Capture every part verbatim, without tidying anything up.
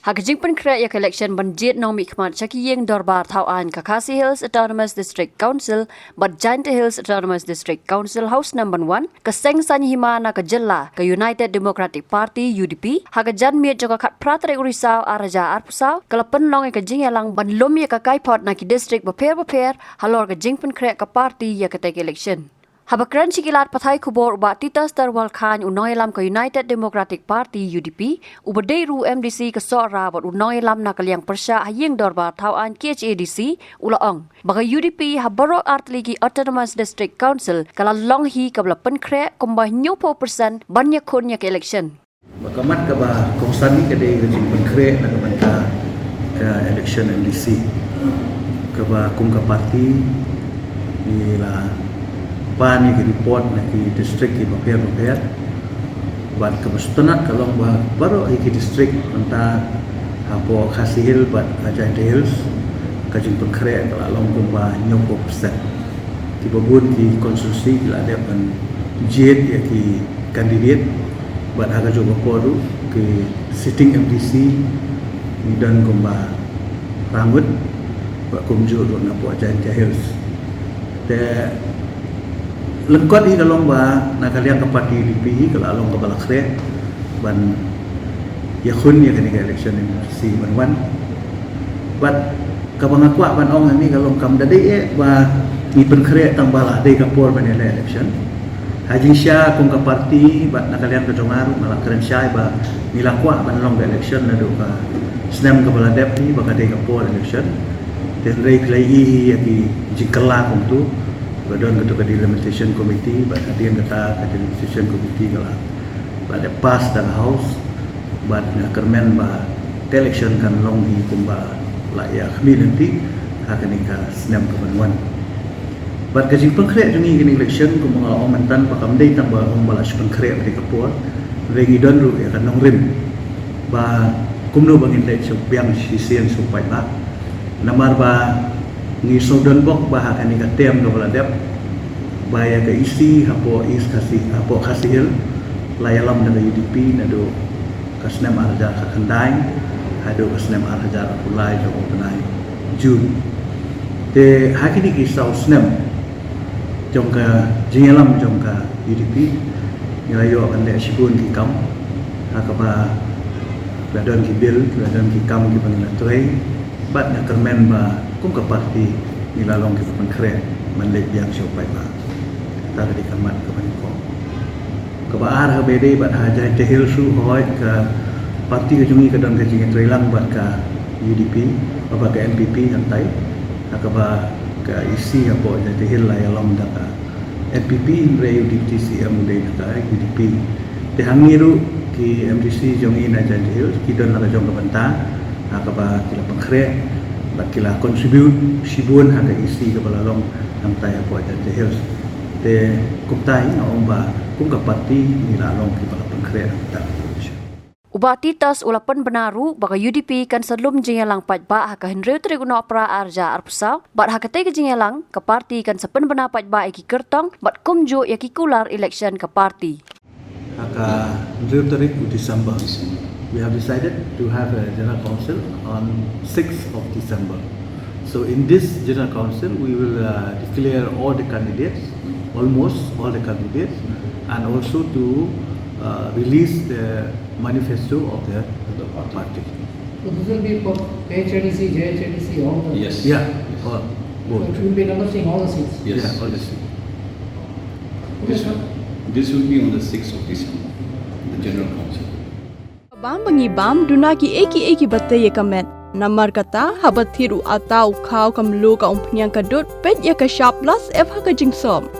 Ha ka jingpynkhreh ïa ka election ban jied nongmihkhmat sha ki ïing dorbar thaw aiñ ka Khasi Hills Autonomous District Council bad Jaintia Hills Autonomous District Council ha u snem ban wan, ka seng saiñ hima na ka jylla, ka United Democratic Party, U D P, ha ka janmiet jong ka khatphra tarik u Risaw arhajar arphew saw, ka la pynlong ïa ka jingïalang ban lum ïa ka kaiphod na ki district bapher bapher halor ka jingpynkhreh ka party ïa katei ka election. Haba kren sha ki lad pathai khubor u Bah Titus Terwalkhain, u nongïalam ka United Democratic Party, U D P, uba dei ruh u M D C ka Sohra bad u nongïalam na ka liang pyrshah ha ïing dorbar thaw aiñ K H A D C, u la ong ba ka U D P ha baroh artylli ki Autonomous District Council ka la long hi kaba la pynkhreh kumba hynñiewphew percent ban ïakhun ïa ka election. Ba ka mat kaba kongsan hi ka dei ka jingpynkhreh na ka bynta ka election M D C, kaba kum ka party ngi la pan ïa ki report na ki district kiba pher bapher. Bad kaba sngewtynnat ka long ba baroh hi ki district mynta hapoh Khasi Hills bad Jaintia Hills, ka jingpynkhreh ka la long kumba hynñiewphew percent. Kiba bun ki constituency ki la dep ban jied ïa ki candidate, bad ha kajuh ka por ruh ki sitting M D C ngi don kumba hynriew ngut, bad kumjuh ruh napoh Jaintia Hills. Te lyngkot hi ka long ba na ka liang ka party U D P hi ka la long kaba la khreh ban ïakhun ïa kane ka election M D C ban wan. Bad kaba nga kwah ban ong hangne ka long kam da dei eh ba ngi pynkhreh tang ba la dei ka por ban ïaleh election. Ha jingshisha kum ka party bad na ka liang ka jong nga ruh nga la kren shai ba ngi la kwah ban long ka election naduh ka snem kaba la dep hi ba ka dei ka por election. Te hynrei phi la ïohi hi ïa ki jingkylla kumto, ba don kato ka delimitation committee, bad hadien kata ka delimitation committee ka la, la dep pass da ka House, bad nga kyrmen ba ka election kan long hi kumba la ïa khmih lynti ha kane ka snem ka ban wan. Bad ka jingpynkhreh jong ngi kane election kumba nga la ong mynta ba kam dei tang ba ong ba la shu pynkhreh ha kane ka por, hynrei ngi don ruh ïa ka nongrim ba kumno ba ngin leit sha biang shisien sha u paidbah. Namar ba ngi sngewdon bok ba ha kane ka term kaba la dep ba ïa ka E C hapoh East Khasi, hapoh Khasi Hills la ïalam da ka U D P naduh ka snem arhajar khatkhyndai haduh ka snem arhajar arphew lai jong u bnai June. Te ha kine ki saw snem jong ka jingïalam jong ka U D P ngi la ïoh ban leh shibun ki kam ha kaba la don ki bill, la don ki kam kiba ngi la trei, bad nga kyrmen ba kum ka party ngi la long kiba pynkhreh ban leit biang sha u paidbah. Kata ka dei ka mat kaba nyngkong. Kaba ar, ha kaba ïadei bad ha Jaintia Hills ruh, hooid ka party ka jong ngi ka don ka jingïatreilang bad ka U D P, bad ka N P P hangtai. Ha kaba ka E C hapoh Jaintia Hills la ïalam da ka N P P, hynrei u Deputy C M u dei na ka U D P. Te hangne ruh ki M D C jong ngi na Jaintia Hills ki don la ka jong ka bynta ha kaba ki la pynkhreh bad ki la contribute shibun ha ka E C kaba la long hangtai hapoh Jaintia Hills. Te kumta hi nga ong ba kum ka party ngi la long kiba la pynkhreh hangta. U Bah Titus u la pynbna ruh ba ka U D P kan sa lum jingïalang paidbah ha ka hynriew tarik u Nohprah arhajar arphew saw, bad ha katei ka jingïalang ka party kan sa pynbna paidbah ïa ki kyrtong bad kumjuh ïa ki kular election ka party. Ha ka hynriew tarik u December, we have decided to have a general council on sixth of December. So in this general council, we will uh, declare all the candidates, almost all the candidates, and also to uh, release the manifesto of the party. So this will be for K H A D C, J H A D C, all the... Yes. Yeah, all, both. So it will be canvassing all the seats. Yes. Yeah, all the seats. This, this will be on the sixth of December, the General Council. Bam ba ngi bam duna ki ei ki ei kiba tei ïa ka met. Namar kata haba thied u ata u khaw ka mluh ka umphniang ka dud, peit ïa ka shap plus F ha ka jingsop.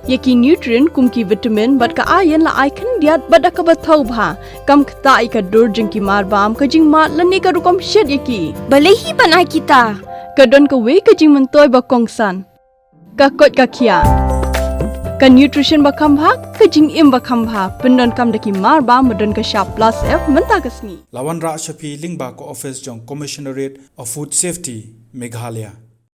Ïa ki nutrient kum ki vitamin bad ka iron la ai khyndiat bad da kaba thaw bha. Kam ktah ïa ka dur jong ki marbam, ka jingmad lane ka rukom shet ïa ki. Balei hi ban ai kita? Ka don kawei ka jingmyntoi ba kongsan. Ka koit ka khiah. Ka nutrition ba kham bha, ka jingim ba kham bha, pyndonkam da ki marbam ba don ka shap plus F mynta ka sngi. La wanrah sha phi lyngba ka office jong Commissionerate of Food Safety, Meghalaya.